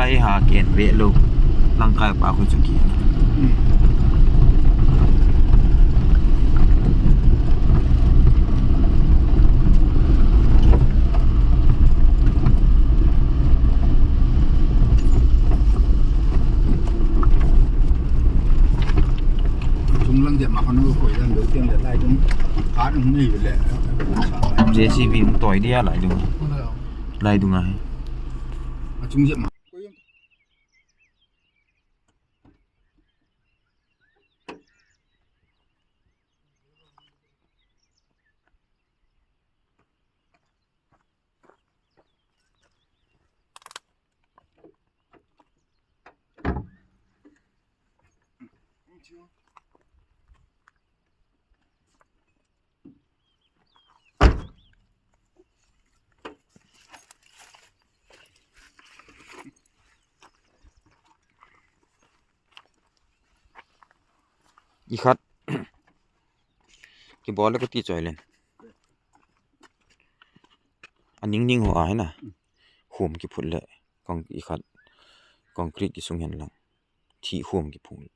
Lai ha ken ve lo langkai pa khu chu ki JCB ung toy dia lai dung lai dung ai I khat ki ball ka ti chawi len a ning ning ho ai na hum ki phut leh i khat concrete ki sung hian lang thih hum ki phut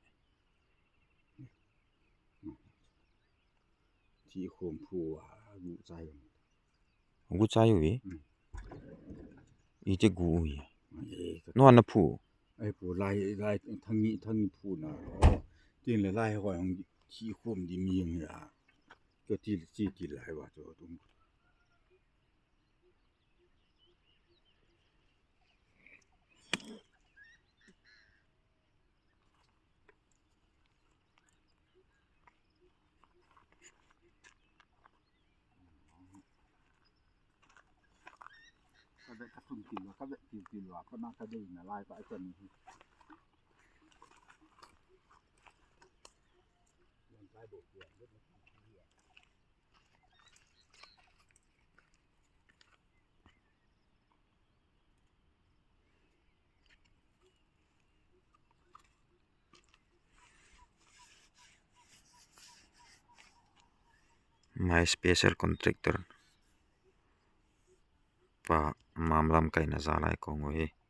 gu chai wi i te gu wi no na phu My special contractor pa mam lam kaina zalai kawng hi.